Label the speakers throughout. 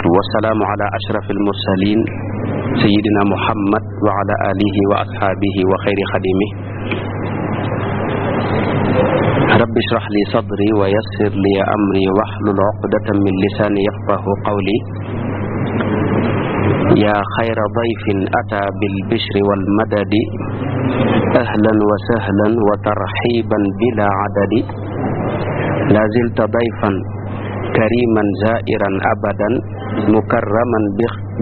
Speaker 1: wasalaamu ala ashrafil mursalin sayyidina muhammad wa ala alihi wa ashaabihi wa xayri xadimi rabbi shrah li sadri wa yassir li amri wahlul uqdatan min lisani yafqahu qawli ya xayra dayfin ata bil bishri wal madadi ahlan wa sahlan wa tarxiban bila adadi la zilta dayfan kariman zairan abadan mukarraman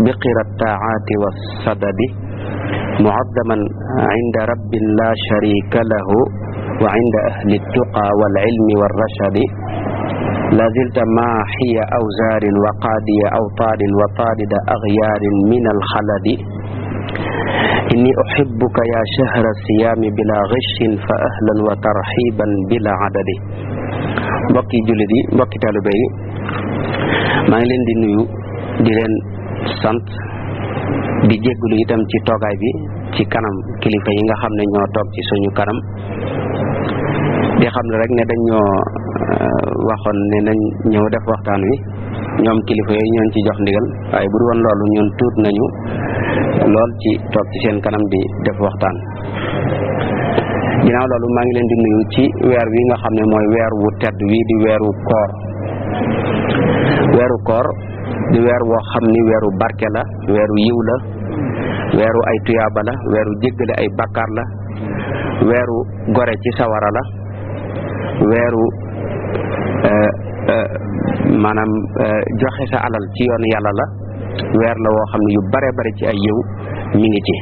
Speaker 1: biqirat taati wassadadi muaddaman inda rabbin la sharika lahu wa inda ahli tuqa wal ilmi wal rashadi la zilta maaxiya awzaarin wa qaadiya awtaadin wa taadida axyaarin min alxaladi inni uhibbuka ya shahra siyaami bila gishin fa ahlan wa tarxiban bila adadi. Mbokki jullit yi, mbokki taalibe yi, maa ngi leen di nuyu di leen sant di jéggulu itam ci toogaay bi ci kanam kilifa yi nga xam ne ñoo toog ci suñu kanam di xam ne rek ne dañ ñoo waxoon ne nañ ñëw def waxtaan wi ñoom kilifa yi ñoon ci jox ndigal waaye bu du woon loolu ñun tuut nañu lool ci toog ci seen kanam di def waxtaan. ginnaaw loolu maa ngi leen di nuyu ci weer wi nga xam ne mooy weer wu tedd wi di weeru koor. weeru koor di weer woo xam ni weeru barke la, weeru yiw la, weeru ay tuyaaba la, weeru jéggale ay bakkaar la, weeru gore ci sawara la, weeru maanaam joxe sa alal ci yoon yàlla la, weer la woo xam ne yu bare bare ci ay yiw mi ngi ci.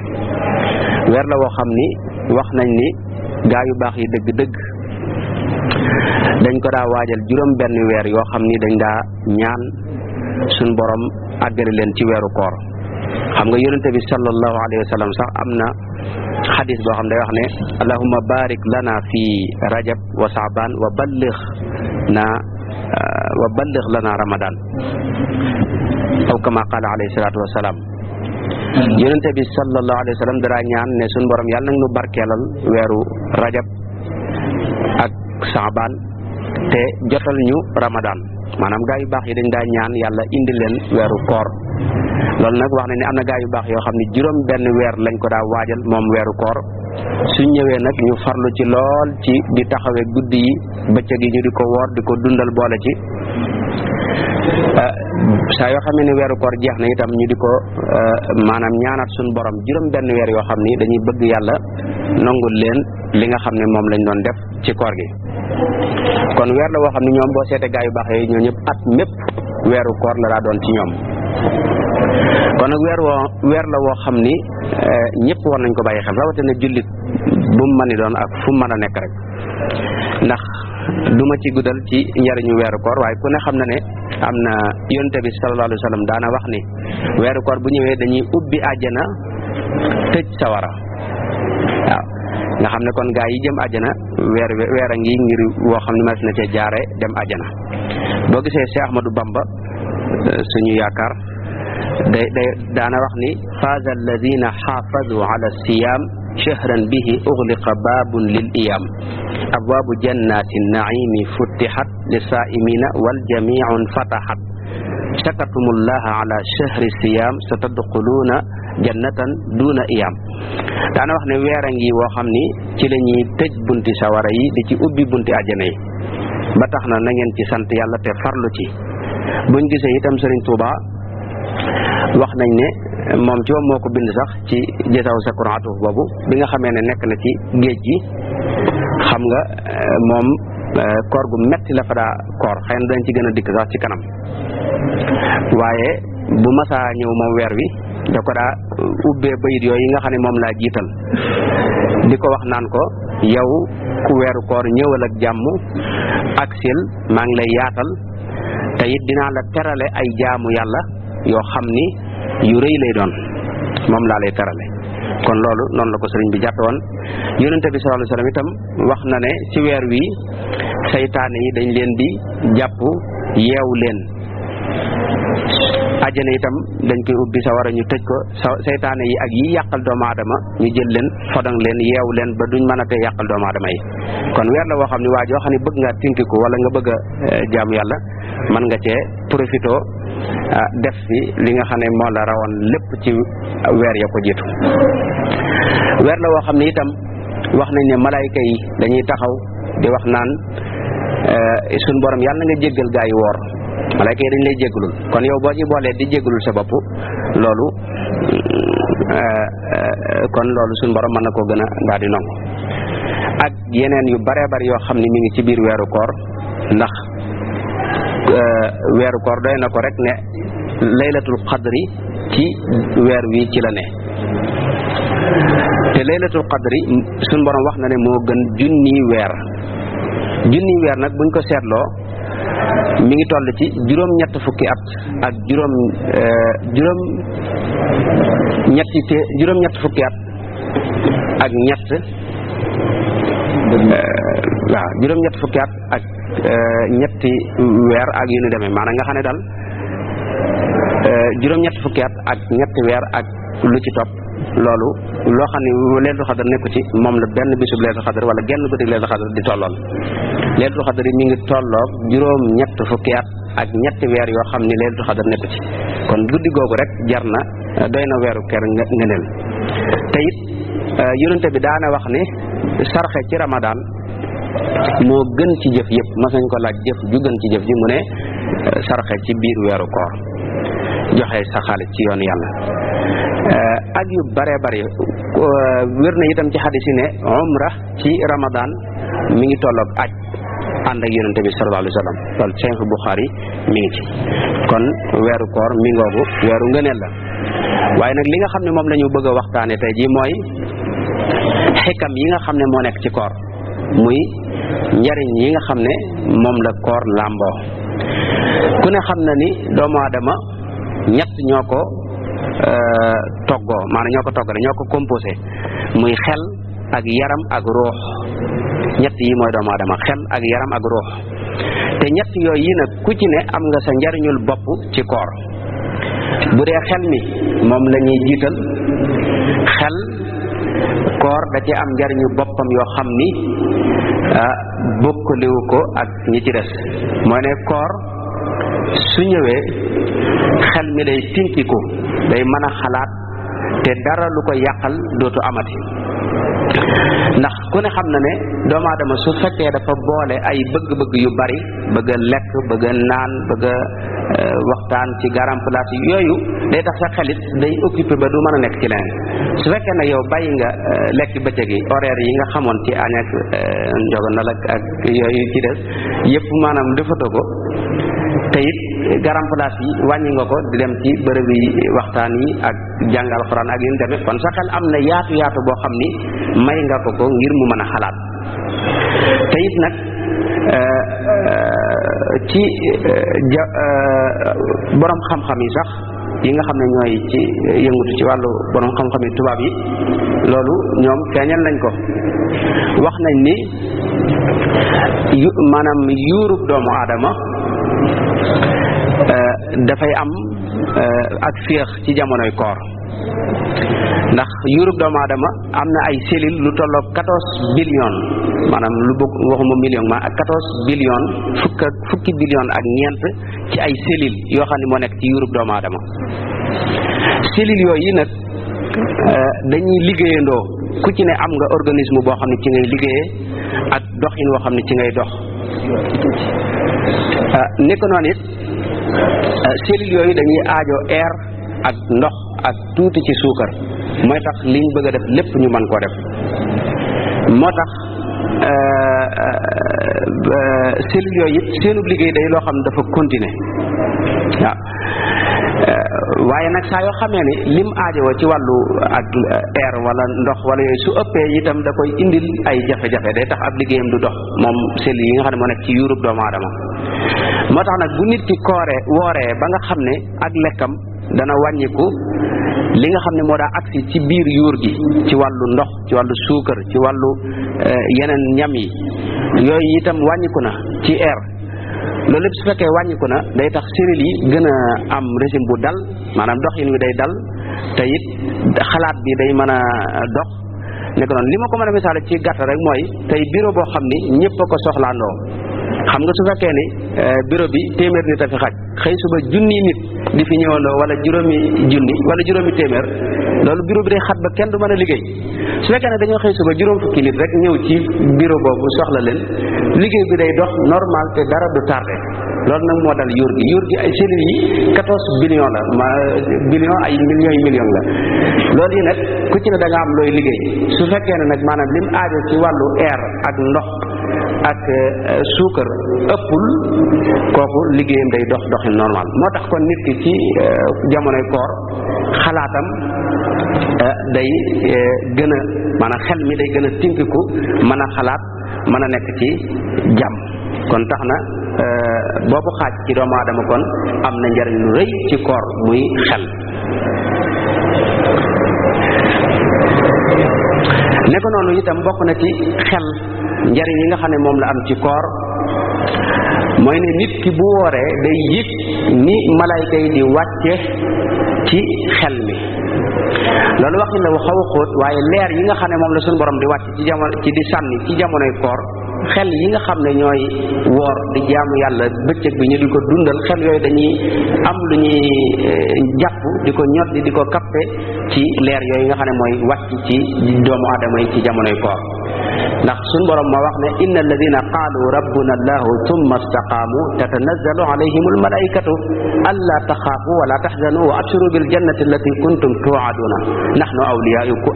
Speaker 1: weer la woo xam ni wax nañ ni gaa yu baax yi dëgg-dëgg dañ ko daa waajal juróom benn weer yoo xam ni dañ daa ñaan suñ borom àggale leen ci weeru koor. xam nga yonente bi sallallahu alayhi wa sallam sax am na xadis boo xam ne day wax ne allahumma barik lana fi rajab wa saaban wa balligh lana ramadan aw kama qala alayhi salatu wa salaam. yonente bi sallallahu alayhi wa sallam dara ñaan ne suñ borom yàlla nag nu barkeelal weeru rajab ak saaban te jotal ñu ramadan. maanaam gaa yu baax yi dañ daa ñaan yàlla indi leen weeru koor. loolu nag wax na ne am na gaa yu baax yoo xam ne juróom benn weer lañ ko daa waajal moom weeru koor. suñ ñëwee nag ñu farlu ci lool ci di taxawee guddi yi bëccëg yi ñu di ko woor di ko dundal boole ci saa yoo xam ne weeru koor jeex na itam ñu di ko maanaam ñaanaat suñu borom juróom benn weer yoo xam ni dañuy bëgg yàlla nangul leen li nga xam ne moom lañ doon def ci koor gi. kon weer la woo xam ne ñoom boo seetee gaa yu baax yooyu ñoo ñëpp at mépp weeru koor la daa doon ci ñoom. kon nag weer la woo xam ni ñëpp war nañ ko bàyyi xel rawatina jullit bu mu mën a doon ak fu mu mën a nekk rek. ndax du ma ci guddal ci njariñu weeru koor waaye ku ne xam na ne am na yonent bi sallallahu alayhi wa sallam daana wax ni weeru koor bu ñëwee dañuy ubbi àjjana tëj sawara. waaw nga xam ne kon gaa yi jëm àjjana weer a ngi ngir woo xam ne mas na cee jaare dem àjjana. boo gisee Cheikh Ahmadou Bamba suñu yaakaar day daana wax ni faaza alladina xaafadu ala siyam shahran bihi ughliqa baabun lil iyam abwaabu jannati naimi futtihat li saaimina wal jamiun fatahat shakartumullaha ala shahri siyam sa tadxuluuna jannatan duna iyam. daana wax ne weer a ngi woo xam ni ci la ñuy tëj bunti sawara yi di ci ubbi bunti àjjana yi ba tax na ngeen ci sant yàlla te farlu ci. buñ gisee itam Sëriñ Tuuba wax nañ ne moom ci moom moo ko bind sax ci jësaw sakuraatu boobu bi nga xamee ne nekk na ci géej gi. xam nga moom koor gu metti la fa daa koor xëy na dañ ci gën a dikk sax ci kanam waaye bu masaa ñëw moom weer wi da ko daa ubbee bayit yooyu nga xam ne moom laa jiital di ko wax naan ko yow ku weeru koor ñëwal ak jàmm ak sil maa ngi lay yaatal te it dinaa la terale ay jaamu yàlla yoo xam ni yu rëy lay doon moom laa lay terale. kon loolu noonu la ko sëriñ bi jàppe woon. yonente bi sallallahu alayhi wasallam itam wax na ne ci weer wi saytaane yi dañ leen di jàpp yeewu leen aj àjjana itam dañ koy ubbi sawara ñu tëj ko seytaane yi ak yi yàqal doomu aadama ñu jël leen fodang leen yeew leen ba duñ mën a te yàqal doomu aadama yi kon weer la woo xam ne waa joo xam ne bëgg nga tinkiku wala nga bëgg a jaamu yàlla mën nga cee profito def fi li nga xam ne moo la rawoon lépp ci weer ya ko jiitu weer la woo xam ne itam wax nañ ne malaayka yi dañuy taxaw di wax naan suñ borom yàlla na nga jéggal gaa yi woor malaayka yi dañ lay jéggalul kon yow boo ci boolee di jéggalul sa bopp loolu kon loolu suñ borom mën na koo gën a daal di nangu ak yeneen yu bare bari yoo xam ne mi ngi ci biir weeru koor ndax weeru koor doy na ko rek ne laylatul qadri ci weer wi ci la ne te laylatul qadri suñ borom wax na ne moo gën junni weer nag buñ ko seetloo mi ngi toll ci juróom-ñett fukki at ak juróom-ñett fukki at ak ñett waaw juróom-ñett fukki at ak ñetti weer ak yu ñu demee maanaam nga xam ne daal juróom-ñett fukki at ak ñetti weer ak lu ci topp loolu loo xam ne leelatul xadar nekku ci moom la benn bisub leelatul xadar wala genn guddi leelatul xadar di tollool leelatul xadar yi mi ngi tolloog juróom-ñett fukki at ak ñetti weer yoo xam ne leelatul xadar nekku ci kon guddi googu rek jar na doy na weeru ker ngëneel te it yonente bi daana wax ne sarxe ci Ramadan moo gën ci jëf yëpp mas nañ ko laaj jëf ju gën ci jëf ji mu ne sarxe ci biir weeru koor joxe sa xaalis ci yoonu yàlla ak yu bare bare wér na itam ci xadis yi ne umra ci Ramadan mi ngi tolloog aj ànd ak yonente bi sallallahu alayhi wa sallam loolu Sahih Bukhari mi ngi ci kon weeru koor mi ngoogu weeru ngëneel la waaye nag li nga xam ne moom la ñu bëgg a waxtaane tey jii mooy xikam yi nga xam ne moo nekk ci koor muy njariñ yi nga xam ne moom la koor làmboo ku ne xam na ni doomu aadama ñett ñoo ko toggoo maanaam ñoo ko toggale ñoo ko composé muy xel ak yaram ak ruux ñett yi mooy doomu aadama xel ak yaram ak ruux te ñett yooyu yi nag ku ci ne am nga sa njariñul bopp ci koor bu dee xel mi moom la ñuy jiital xel koor da ci am njariñu boppam yoo xam ni bokkaliwu ko ak ñi ci des mooy ne koor su ñëwee xel mi day tinkiku day mën a xalaat te dara lu ko yàqal dootu amati ndax ku ne xam na ne doomu aadama su fekkee dafa boole ay bëgg-bëgg yu bari bëgg a lekk bëgg a naan bëgg a waxtaan ci garam place yooyu day tax sa xelit day occupé ba du mën a nekk ci leneen su fekkee nag yow bàyyi nga lekk bëccëg yi horaire yi nga xamoon ci añ ak njogonal ak yooyu ci des yëpp maanaam defatoo ko te it garam place yi wàññi nga ko di dem ci bërëb yi waxtaan yi ak jàng alxuraan ak yu ñu demee kon sa xel am na yaatu boo xam ni may nga ko ngir mu mën a xalaat te it nag ci borom xam-xam yi sax yi nga xam ne ñooy ci yëngutu ci wàllu borom xam-xam yi tubaab yi loolu ñoom feeñal nañ ko wax nañ ni maanaam yuurub doomu aadama dafay am ak féex ci jamonoy koor ndax yuurub doomu aadama am na ay cellules lu tolloog 14 billion maanaam lu bëgg waxuma million ma ak 14 billion fukki billion ak ñeent ci ay cellules yoo xam ne moo nekk ci yuurub doomu aadama cellules yooyu nag dañuy liggéeyandoo ku ci ne am nga organisme boo xam ne ci ngay liggéeyee ak doxin woo xam ne ci ngay dox nekk noonu it cellules yooyu dañuy aajo air ak ndox ak tuuti ci suukar mooy tax liñ bëgg a def lépp ñu mën koo def moo tax cellules yooyu it seenub liggéey day loo xam ne dafa continuer waaw waaye nag saa yoo xamee ne lim aajowoo ci wàllu ak air wala ndox wala yooyu su ëppee itam da koy indil ay jafe-jafe day tax ab liggéeyam du dox moom cellules yi nga xam ne moo nekk ci yuurub doomu aadama moo tax nag bu nit ki wooree ba nga xam ne ak lekkam dana wàññiku li nga xam ne moo daa agsi ci biir yuur gi ci wàllu ndox ci wàllu suukar ci wàllu yeneen ñam yi yooyu itam wàññiku na ci air loolu lépp su fekkee wàññiku na day tax cellules yi gën a am régime bu dal maanaam doxin wi day dal te it xalaat bi day mën a dox ne ko noonu li ma ko mën a misaale ci gàtt rek mooy tey bureau boo xam ni ñëpp a ko soxlaandoo xam nga su fekkee ni bureau bi téeméer nit a fi xaj xëy suba junni nit di fi ñëwandoo wala juróomi junni wala juróomi téeméer loolu bureau bi day xat ba kenn du mën a liggéey su fekkee ne dañoo xëy suba juróom fukki nit rek ñëw ci bureau boobu soxla leen liggéey bi day dox normal te dara du tardé loolu nag moo dal yuur gi ay cellules yi 14 billions la billion ay millions yi millions la loolu yi nag ku ci ne da nga am looy liggéey su fekkee ne nag maanaam lim aajo ci wàllu air ak ndox ak suukar ëppul kooku liggéeyam day doxin normal moo tax kon nit ki ci jamonoy koor xalaatam day gën a maanaam xel mi day gën a tinkiku mën a xalaat mën a nekk ci jàmm kon tax na boobu xaaj ci doomu aadama kon am na njariñ lu rëy ci koor muy xel ne ko noonu itam bokk na ci xel njariñ yi nga xam ne moom la am ci koor mooy ne nit ki bu wooree day yëg ni malayka yi di wàcce ci xel mi loolu waxin la wu xaw a xóot waaye leer yi nga xam ne moom la suñu borom di wàcc ci jamono ci di sànni ci jamonoy koor xel yi nga xam ne ñooy woor di jaamu yàlla bëccëg bi ñu di ko dundal xel yooyu dañuy am lu ñuy jàpp di ko ñoddi di ko kappe ci leer yooyu nga xam ne mooy wàcc ci doomu aadama yi ci jamonoy koor ndax suñu borom moo wax ne inna alladina qaalu rabbuna allahu thumma istaqaamu tatanazzalu alayhim almalaikatu alla taxaafu wala taxzanu wa abshiru bil jannati allati kuntum tuaduna nahnu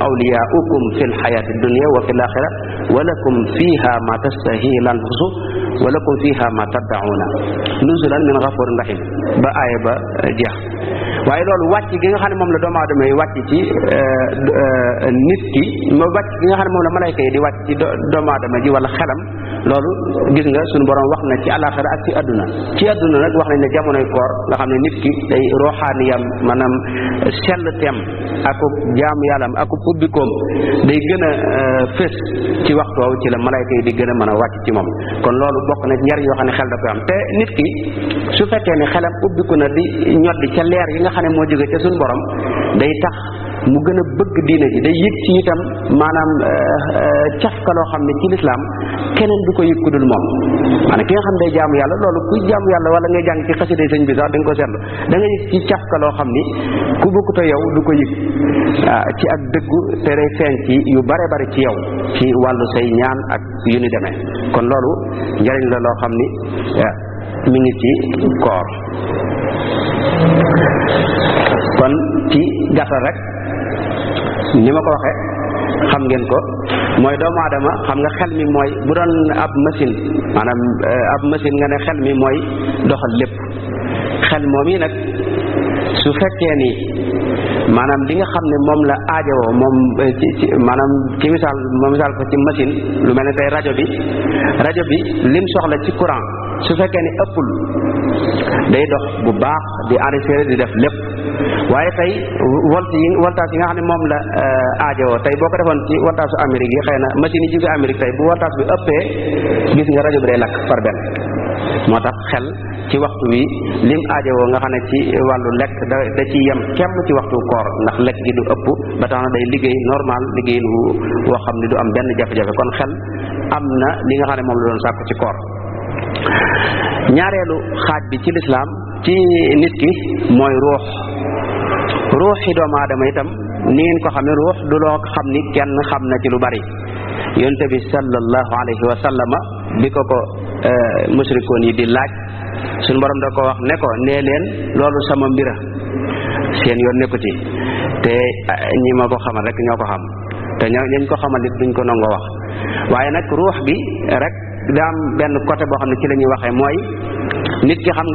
Speaker 1: awliyaukum fi lxayati dunya wa fi laxira wa lakum fiha ma tastahi lanfusu wa lakum fiha ma taddauna nuzulan min gafurin rahim ba aaya ba jeex waaye loolu wàcc gi nga xam ne moom la doomu aadama yi wàcc ci nit ki wàcc gi nga xam ne moom la malayka yi di wàcc ci doomu aadama ji wala xelam loolu gis nga suñu borom wax na ci àllaaxira ak ci àdduna nag wax nañ ne jamonoy koor nga xam ne nit ki day roxaaniyam maanaam sell tem akub jaamu yàllam akub ubbikoom day gën a fés ci waxtu woowu ci la malayka yi di gën a mën a wàcc ci moom kon loolu bokk na njariñ yoo xam ne xel da koy am te nit ki su fekkee ne xelam ubbiku na di ñoddi ca leer yi nga xam ne moo jóge ca suñu borom day tax mu gën a bëgg diine ji day yëg ci itam maanaam cafka loo xam ne ci lislaam keneen du ko yëg ku dul moom maanaam ki nga xam ne day jaamu yàlla loolu kuy jaamu yàlla wala ngay jàng ci xasida sëñ bi sax da nga ko seetlu da nga yëg ci cafka loo xam ni ku bokkut a yow du ko yëg ci ak dëggu te day feeñ ci yu bare bare ci yow ci wàllu say ñaan ak yu ni demee kon loolu njariñ la loo xam ni mi ngi ci koor kon ci gàttal rek ni ma ko waxee xam ngeen ko mooy doomu aadama xam nga xel mi mooy bu doon ab machine maanaam ab machine nga ne xel mi mooy doxal lépp xel moom yi nag su fekkee ni maanaam li nga xam ne moom la aajowoo moom ci maanaam ci misaal ko ci machine lu mel ne tey rajo bi lim soxla ci courant su fekkee ni ëppul day dox bu baax di enregistrer di def lépp waaye tey voltage yi nga xam ne moom la aajowoo tey boo ko defoon ci voltage su Amérique yi xëy na machine yi jóge Amérique tey bu voltage bi ëppee gis nga rajo bi day lakk par benn moo tax xel ci waxtu wi lim aajowoo nga xam ne ci wàllu lekk da ci yem kemm ci waxtu koor ndax lekk gi du ëpp ba tax na day liggéey normal liggéey woo xam ne du am benn jafe-jafe kon xel am na li nga xam ne moom la doon sàkku ci koor ñaareelu xaaj bi ci lislaam ci nit ki mooy ruuxi doomu aadama itam ni ngeen ko xamee ruux du loo xam ni kenn xam na ci lu bari yonent bi sallallahu alayhi wa sallama bi ko musrikoon yi di laaj suñu borom da ko wax ne ko nee leen loolu sama mbira seen yoon nekku ci te ñi ma ko xamal rek ñoo ko xam te ñañ ko xamal nit duñ ko nangoo wax waaye nag ruux gi rek daa am benn côté boo xam ne ci la ñuy waxee mooy nit ki xam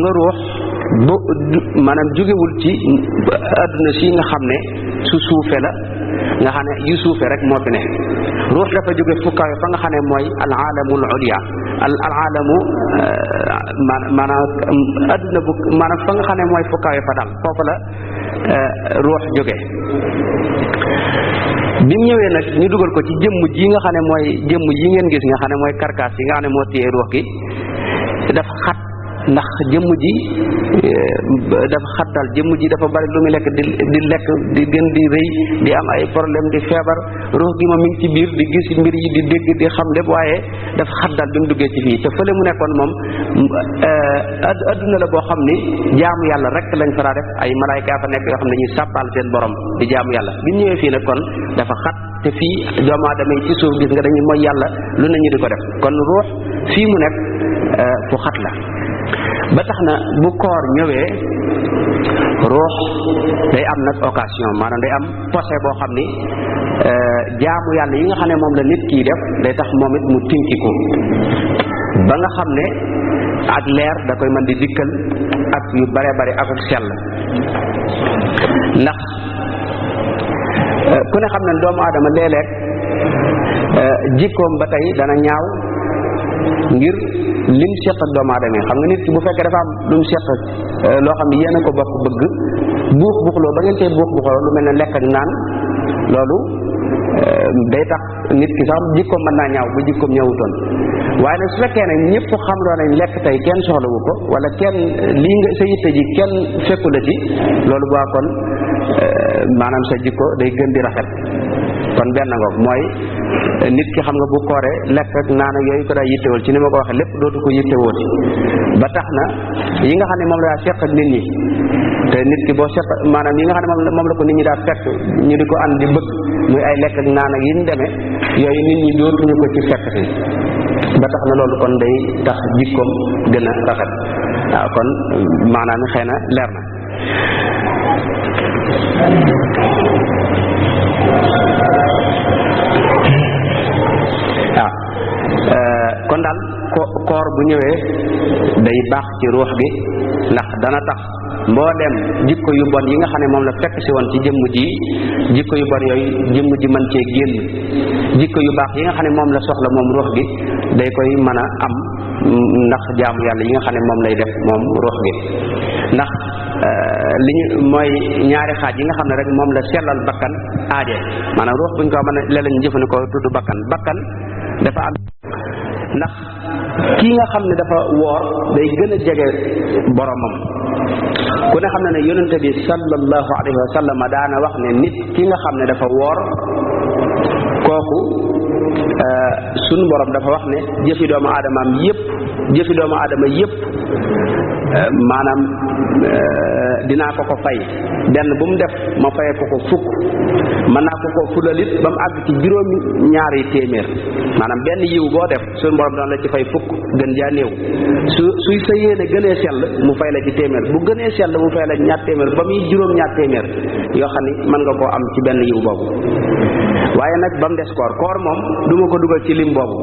Speaker 1: nga ruux bu maanaam jógewul ci adduna si nga xam ne su suufe la nga xam ne yu suufe rek moo fi ne ruux dafa jóge fu kawe fa nga xam ne mooy al alamul ulia al alamu maanaam adduna bu maanaam fa nga xam ne mooy fu kawe fa dal foofu la ruux jóge bi mu ñëwee nag ñu dugal ko ci jëmm ji nga xam ne mooy jëmm yi ngeen gis nga xam ne mooy karkaas yi nga xam ne moo téye ruux gi dafa xat ndax jëmm ji dafa xat daal jëmm ji dafa bari lu muy lekk di lekk di gën di rëy di am ay problème di feebar ruux gi moom mi ngi ci biir di gis mbir yi di dégg di xam lépp waaye dafa xat daal bi mu duggee ci fii te fële mu nekkoon moom adduna la boo xam ni jaamu yàlla rek lañ fa daa def ay malaayka fa nekk yoo xam ne dañuy sàbbaal seen borom di jaamu yàlla bi mu ñëwee fii nag kon dafa xat te fii doomu aadama yi ci suuf gis nga dañuy mooy yàlla lu ne ñu di ko def kon ruux fii mu nekk fu xat la ba tax na bu koor ñëwee ruux day am nag occasion maanaam day am posé boo xam ni jaamu yàlla yi nga xam ne moom la nit kiy def day tax moom it mu tinkiku ba nga xam ne ak leer da koy mën di dikkal ak yu bare bare ak sell ndax ku ne xam ne doomu aadama léeg-léeg jikkoom ba tey dana ñaaw ngir lim seq ak doomu aadama yi xam nga nit ki bu fekkee dafa am lu mu seq loo xam ne yéen a ko bokk bëgg buux buuxloo ba ngeen cee buux buuxloo lu mel ne lekk ak naan loolu day tax nit ki sax jikkoom mën naa ñaaw bu jikkoom ñëwutoon waaye nag su fekkee ne ñëpp xam loo nañ lekk tey kenn soxlawu ko wala kenn lii nga sa yitte ji kenn fekku la ci loolu boo kon maanaam sa jikko day gën di rafet kon benn ngoog mooy nit ki xam nga bu kooree lekk ak naan ak yooyu ko daa yittewul ci ni ma ko waxee lépp dootu ko yittewooti ba tax na yi nga xam ne moom la daa seq ak nit ñi te nit ki boo seq maanaam yi nga xam ne moom la ko nit ñi daa fekk ñu di ko ànd di bëgg muy ay lekk ak naan ak yi ñu demee yooyu nit ñi dootuñu ko ci fekk si ba tax na loolu kon day tax jikkoom gën a rafet waaw kon maanaam xëy na leer na kon daal koor bu ñëwee day baax ci ruux gi ndax dana tax mboolem jikko yu bon yi nga xam ne moom la fekk si woon ci jëmm ji jikko yu bon yooyu jëmm ji mën cee génn jikko yu baax yi nga xam ne moom la soxla moom ruux gi day koy mën a am ndax jaamu yàlla yi nga xam ne moom lay def moom ruux gi ndax li ñu mooy ñaari xaaj yi nga xam ne rek moom la sellal bakkan aaje maanaam ruux buñ ko mën a léeg-léeg ñu jëfandikoo tudd bakkan dafa am ndax kii nga xam ne dafa woor day gën a jege boromam ku ne xam ne ne yonente bi sallallahu alayhi wa sallam daana wax ne nit ki nga xam ne dafa woor kooku sunu borom dafa wax ne jëfi doomu aadama yépp maanaam dinaa ko fay benn bu mu def ma faye ko fukk mën naa ko fulalit ba mu àgg ci juróomi ñaari téeméer maanaam benn yiw boo def suñu borom dana la ci fay fukk gën jaa néew suy sa yéene gënee sell mu fay la ci téeméer bu gënee sell mu fay la ñaar téeméer ba muy juróom ñaar téeméer yoo xam ni mën nga koo am ci benn yiw boobu waaye nag ba mu des koor moom du ma ko dugal ci lim boobu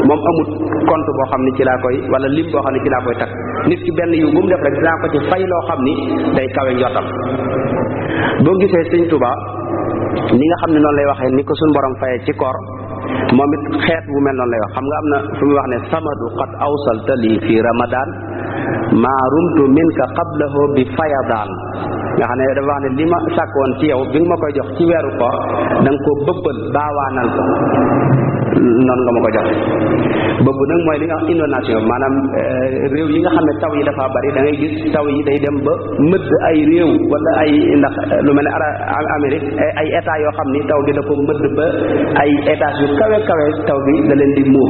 Speaker 1: moom amut compte boo xam ni ci laa koy wala lim boo xam ni ci laa koy takk nit ki benn yiw bu mu def rek dinaa ko ci fay loo xam ni day kawe njottam boo gisee sëñ Tuba ni nga xam ne noonu lay waxee ni ko suñ borom fayee ci koor moom it xeet bu mel noonu lay wax xam nga am na fu muy wax ne samadu qad awsalta lii fi ramadan maa rumtu minka qablahu bi fayadaan nga xam ne dafa wax ne li ma sàkkoon ci yow bi nga ma koy jox ci weeru koor da nga ko bëbbal baawaanal ko noonu nga ma ko jox bëbb nag mooy li nga wax inondation maanaam réew yi nga xam ne taw yi dafa bari da ngay gis taw yi day dem ba mëdd ay réew wala ay ndax lu mel ne Amérique ay état yoo xam ni taw bi da ko mëdd ba ay étage yu kawe taw bi da leen di muur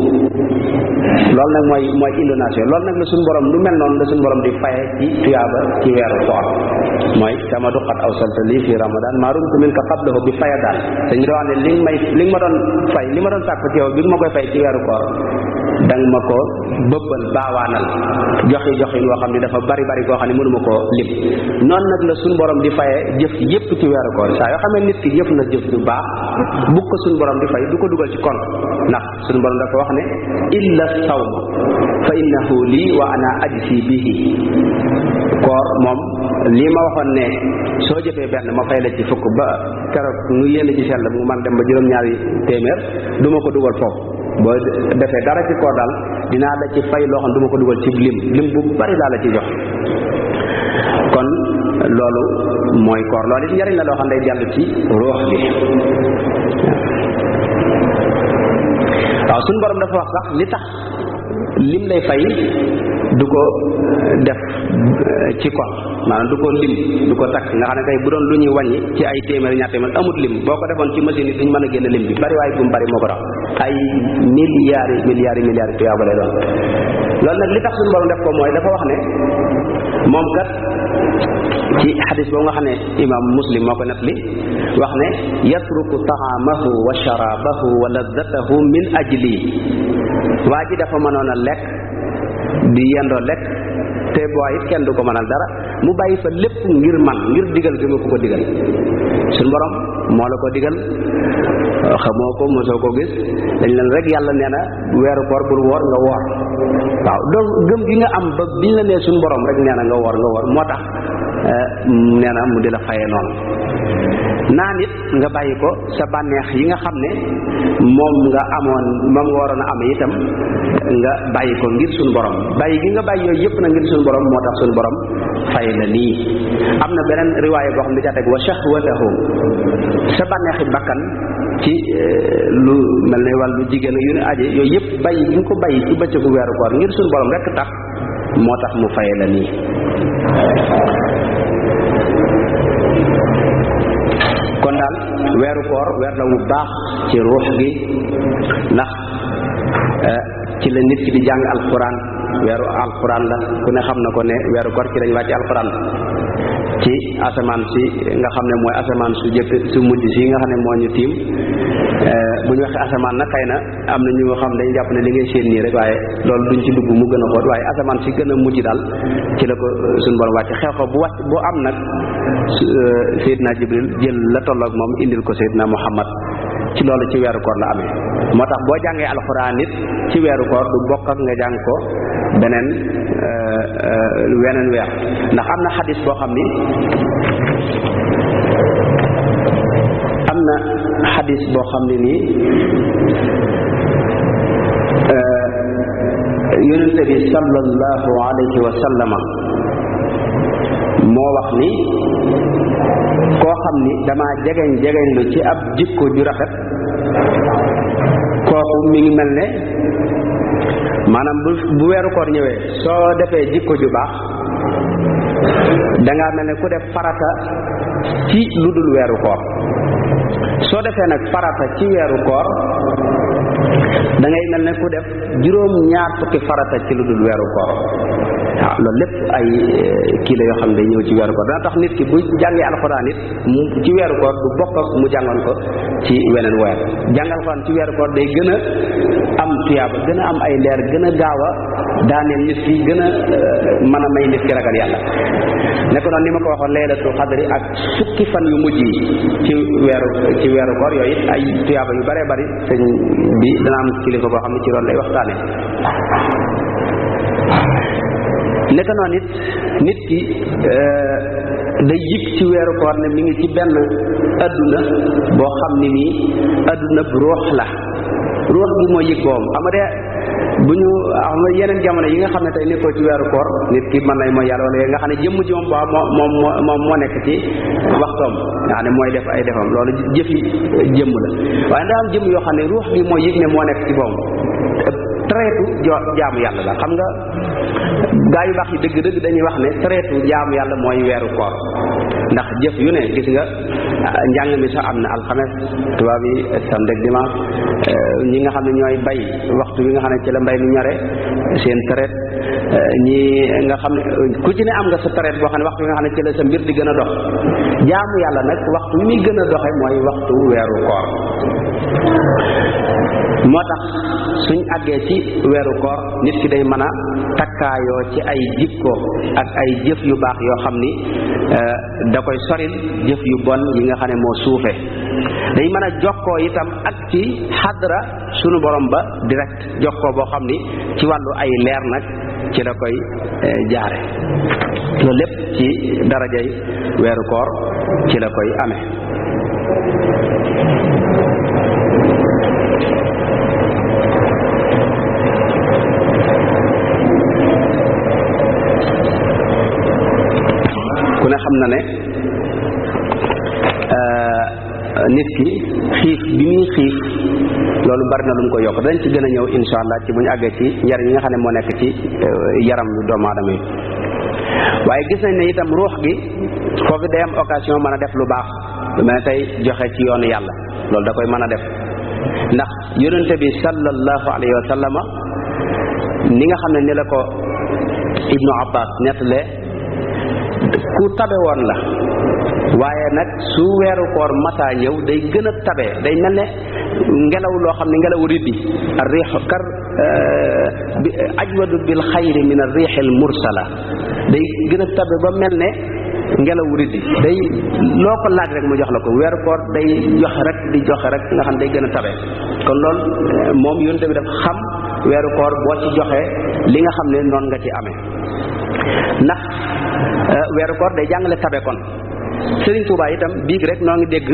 Speaker 1: loolu nag mooy inondation loolu nag la suñu borom lu mel noonu la suñu borom di faye ci tuyaaba ci weeru koor mooy sama duqat aw saltali fi ramadan maa rumtu min ka qablahu bi faya daal dañu doon wax ne li nga ma doon fay li ma doon sàkk ci yow bi nga ma koy fay ci weeru koor danga ma ko bëbbal baawaanal joxin woo xam ne dafa bari koo xam ne mënuma koo lim noonu nag la suñu borom di faye jëf yépp ci weeru koor saa yoo xam ne nit ki jëf na jëf ju baax bu ko suñu borom di fay du ko dugal ci compte ndax suñu borom dafa wax ne illa sawma fa innahu lii wa ana ajsi bihi koor moom lii ma waxoon ne soo jëfee benn ma fay la ci fukk ba keroog nu yéen ci sell mu man dem ba juróom-ñaari téeméer du ma ko dugal foofu boo defee dara ci koor daal dinaa la ci fay loo xam du ma ko dugal ci lim bu bari daal la ci jox kon loolu mooy koor. loolu it njariñ la loo xam ne day dellu ci ruux bi. waaw suñu borom dafa wax sax li tax lim lay fay du ko def ci koor, maanaam du ko lim, du ko takk nga xam ne tey bu doon lu ñuy wàññi ci ay téeméer ñaar téeméer amut lim, boo ko defoon ci machine yi duñ mën a génn lim bi bari waaye bu mu bari moo ko tax ay milliards tuyaaba lay doon. loolu nag li tax suñu borom def ko mooy dafa wax ne moom kat ci xadis boobu nga xam ne imam Muslim moo ko nettali wax ne yatruku taamahu wa sharabahu wa lazzatahu min ajli. waa ji dafa mënoon a lekk di yendoo lekk te boo it kenn du ko mënal dara, mu bàyyi fa lépp ngir man, ngir digal gi ma ko digal. suñu borom moo la ko digal, xamoo ko mosoo ko gis, dañ leen rek yàlla nee na weeru koor bul woor nga woor. waaw donc gëm gi nga am ba biñ la nee suñu borom rek nee na nga woor moo tax nee na mu di la fayee noonu. naan it nga bàyyi ko sa bànneex yi nga xam ne moom nga amoon, moom nga waroon a am itam nga bàyyi ko ngir suñu borom. bàyyi gi nga bàyyi yooyu yëpp na ngir suñu borom moo tax suñu borom fay la nii. am na beneen riwaaya boo xam ne ca teg wa shahwatahu, sa bànneexi bakkan ci lu mel ne wàllu jigéen yu ne aje yooyu yëpp bàyyi gi nga ko bàyyi ci bëccëgu weeru koor ngir suñu borom rek tax moo tax mu fay la nii. kon daal weeru koor weer la wu baax ci ruux gi, ndax ci la nit ki di jàng alquran. weeru alquran la, ku ne xam na ko ne weeru koor ci lañ wàcc alquran ci asamaan si nga xam ne mooy asamaan su jëkk su mujj si nga xam ne moo ñu tiim. bu ñu waxee asamaan nag xëy na am na ñu nga xam dañu jàpp ne li ngay séen nii rek, waaye loolu duñ ci dugg mu gën a xóot, waaye asamaan si gën a mujj daal ci la ko suñu borom wàcc. xew-xew bu wàcc bu am nag Seydina Jibril jël la tolloog moom indil ko Seydina Muhammad, ci loolu ci weeru koor la amee. moo tax boo jàngee alxuraan it ci weeru koor du bokk ak nga jàng ko weneen weer, ndax am na xadis boo xam ni nii yonente bi sallallahu alayhi wa sallama moo wax ni koo xam ni dama jegeñ lu ci ab jikko ju rafet, kooku mi ngi mel ne maanaam bu weeru koor ñëwee soo defee jikko ju baax dangaa mel ne ku def farata ci lu dul weeru koor. soo defee nag farata ci weeru koor da ngay mel ne ku def juróom-ñaar fukki farata ci lu dul weeru koor. waaw loolu lépp ay kii la yoo xam ne day ñëw ci weeru koor dana tax nit ki bu jàngee alxuraan it mu ci weeru koor du bokk ak mu jàngoon ko ci weneen weer. jàng alxuraan ci weeru koor day gën a am tuyaaba, gën a am ay leer, gën a gaaw a daaneel nit ki, gën a mën a may nit ki ragal yàlla. nekk noonu ni ma ko waxoon laylatul xadri ak fukki fan yu mujj yi ci weeru koor yooyu it ay tuyaaba yu bare bari sëñ bi dana am kilifa boo xam ne ci loolu lay waxtaane. nekk noonu it nit ki day yëg ci weeru koor ne mi ngi ci benn adduna boo xam ne nii adduna bu ruux la. ruux bi mooy yëg boom xam nga bu ñu am yeneen jamono yi nga xam ne tey nekkoo ci weeru koor nit ki mën nay mooy yàlla wala nga xam ne jëmm ji moom moom moo nekk ci waxtoom nga xam ne mooy def ay defam, loolu jëfi jëmm la. waaye daa am jëmm yoo xam ne ruux bi mooy yëg ne moo nekk ci boom traite jaamu yàlla la. xam nga gaa yu baax yi dëgg-dëgg dañuy wax ne traite jaamu yàlla mooy weeru koor, ndax jëf yu ne gis nga njàng mi sax am na alxames, tubaab yi samedi ak dimanche, ñi nga xam ne ñooy bay waxtu bi nga xam ne ci la mbay mi ñore seen traite, ñi nga xam ne ku ci ne am nga sa traite boo xam ne waxtu bi nga xam ne ci la sa mbir di gën a dox. jaamu yàlla nag waxtu bi muy gën a doxe mooy waxtu weeru koor. moo tax suñ àggee ci weeru koor nit ki day mën a takkaayoo ci ay jikko ak ay jëf yu baax yoo xam ni da koy soril jëf yu bon yi nga xam ne moo suufe. day mën a jokkoo itam ak ci xadra sunu borom ba direct, jokkoo boo xam ni ci wàllu ay leer nag ci la koy jaare. loolu lépp ci darajay weeru koor ci la koy amee. ku ne xam na ne nit ki xiif bi muy xiif loolu bari na lu mu ko yokk dañ ci gën a ñëw insha allah ci bu ñu àggee ci njariñ yi nga xam ne moo nekk ci yaram yu doomu aadama yi waaye gis nañ ne itam ruux gi foofu day am occasion mën a def lu baax lu mel ne tey joxe ci yoonu yàlla loolu da koy mën a def ndax yonente bi sallallahu alayhi wa sallama ni nga xam ne ni la ko ibnu abbas nettale ku tabe woon la waaye nag su weeru koor masaa ñëw day gën a tabe day mel ne ngelaw loo xam ne ngelaw riddi ar riix kar ajwadu bil xayri min ar riix al mursala day gën a tabe ba mel ne ngelaw riddi day loo ko laaj rek mu jox la ko weeru koor day joxe rek di joxe rek nga xam day gën a tabe kon loolu moom yonent bi daf xam weeru koor boo ci joxe li nga xam ne noonu nga ci amee ndax weeru koor day jàngale tabe kon Serigne Touba itam biig rek noo ngi dégg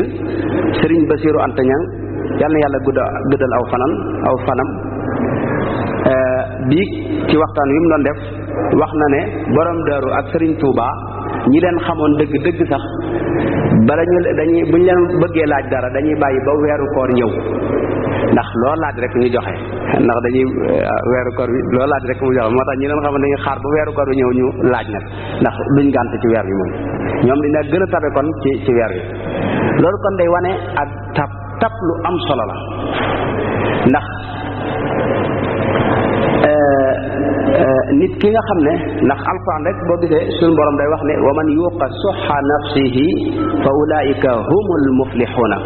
Speaker 1: Serigne Bassirou Anta Niang yal na yàlla guddal aw fanam biig ci waxtaan wi mu doon def wax na ne borom daaru ak Serigne Touba ñi leen xamoon dëgg sax bala buñ leen bëggee laaj dara dañuy bàyyi ba weeru koor ñëw ndax loo laaj rek ñu joxe ndax dañuy weeru koor bi loo laaj rek mu joxe moo tax ñi leen xamoon dañuy xaar ba weeru koor bi ñëw ñu laaj nag ndax duñ gànt ci weer bi moom ñoom dina gën a tabe kon ci weer wi loolu kon day wane ak tab lu am solo la ndax nit ki nga xam ne ndax alquran rek boo gisee suñu borom day wax ne wa man yuqa suxa nafsihi fa ulaika humul muflixuuna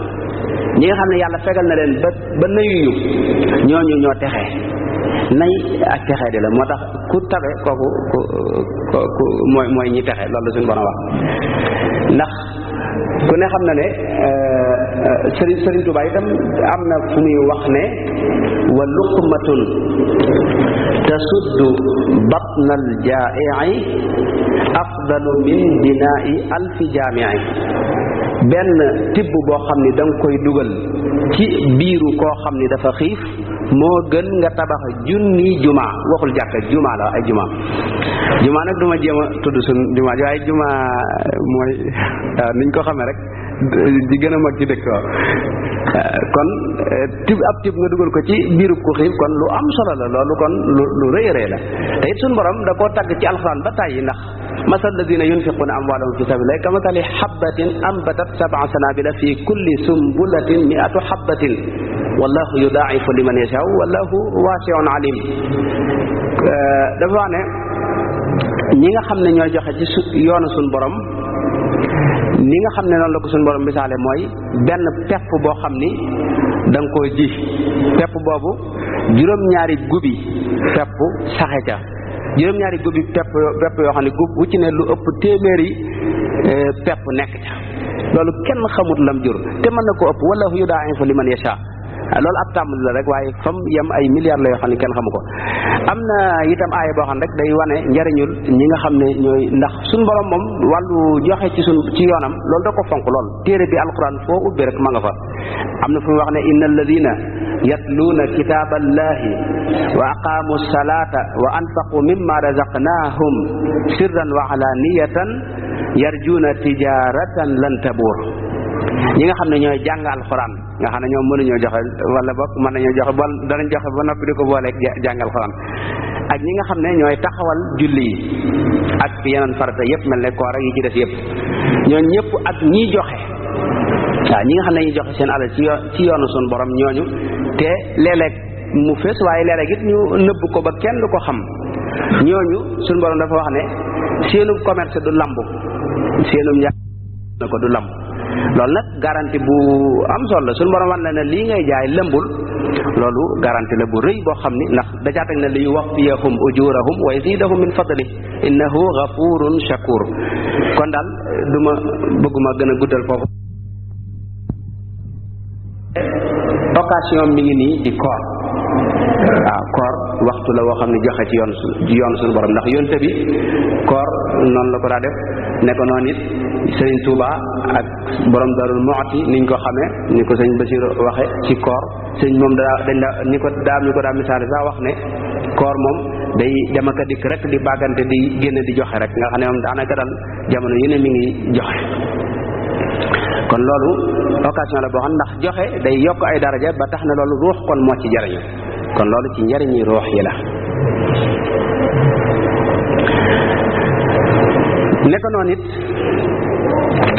Speaker 1: ñi nga xam ne yàlla fegal na leen ba nayuñu ñooñu ñoo texe nay ak texe di la moo tax ku tabe kooku mooy ñi texe loolu la suñu borom wax ndax ku ne xam na ne Sëriñ Tuubaa itam am na fu muy wax ne wa luqmatun tasuddu batnal jaa'i afdalu min binaa'i alfi jaami'i benn tibb boo xam ni da nga koy dugal ci biiru koo xam ni dafa xiif moo gën nga tabax junni juma waxul jàkka juma la ay juma nag duma jéem a tudd suñ juma waaye juma mooy niñ ko xamee rek di gën a mag ci dëkk waaw kon ab tib nga dugal ko ci biirub ku xiif kon lu am solo la loolu kon lu rëy rëy la te it suñ borom da koo tagg ci alxuraan ba tàyyi ndax masal ladina yunfiquna amwaalahum fi sabilillahi kamasali habbatin ambatat sab'a sanabila fi kulli sumbulatin mi'atu habbatin wallahu yudaa'ifu liman yashaa'u wallahu waasi'un alim dafa wax ne ñi nga xam ne ñooy joxe ci yoonu suñ borom ni nga xam ne noonu la ko suñu borom misaale mooy benn pepp boo xam ni da nga koo ji pepp boobu juróom-ñaari gubi pepp saxe ca juróom-ñaari gubi pepp yoo xam ne gub bu ci ne lu ëpp téeméeri pepp nekk ca loolu kenn xamut lam jur te mën na ko ëpp wallahu yudaa'ifu liman yashaa loolu ab tàmbali la rek waaye fam yem ay milliards la yoo xam ne kenn xamu ko am na itam aaya boo xam rek day wane njariñul ñi nga xam ne ñooy ndax suñ borom moom wàllu joxe ci yoonam loolu da ko fonk lool téere bi alquran foo ubbi rek ma nga fa am na fu mu wax ne inna alladina yatluuna kitaaballahi wa aqaamu salata wa anfaqu mimma razaqnahum sirran wa alaniyatan yarjuuna tijaratan lan tabuur ñi nga xam ne ñooy jàng alxuraan nga xam ne ñoom mënuñoo joxe wala boog mën nañoo joxe ba danañ joxe ba noppi di ko booleeg jàng alxuraan ak ñi nga xam ne ñooy taxawal julli yi ak yeneen farata yëpp mel ne koor ak yi ci des yëpp ñooñ ñëpp ak ñiy joxe waaw ñi nga xam ne ñuy joxe seen alal ci yoonu sun borom ñooñu te léeg-léeg mu fees waaye léeg-léeg it ñu nëbb ko ba kenn du ko xam ñooñu sun borom dafa wax ne seenum commerce du lambu seenum njaay na ko du lamb loolu nag garantie bu am solo la suñu borom wan la ne lii ngay jaay lëmbul loolu garantie la bu rëy boo xam ni ndax dajaa teg ne li yuwaffiyahum ujurahum wa yazidahum min fadli innahu ghafurun shakur kon daal bëgguma gën a guddal foofu occasion mi ngi nii di koor waaw koor waxtu la woo xam ne joxe ci yoon suñu borom ndax yonte bi koor noonu la ko daa def ne ko noonu it Sëriñ Tuuba ak borom Darul Muxti niñ ko xamee ni ko sëñ Basiru waxe ci koor sëñ moom ñu ko daa misaale sax wax ne koor moom day dem ak a dikk rek di bàggante di génn di joxe rek nga xam ne moom daanaka daal jamono yu ne mi ngi joxe. kon loolu occasion la boo xam ndax joxe day yokk ay daraja ba tax na loolu ruux kon moo ci jariñu kon loolu ci njariñi ruux yi la. nekk noonu it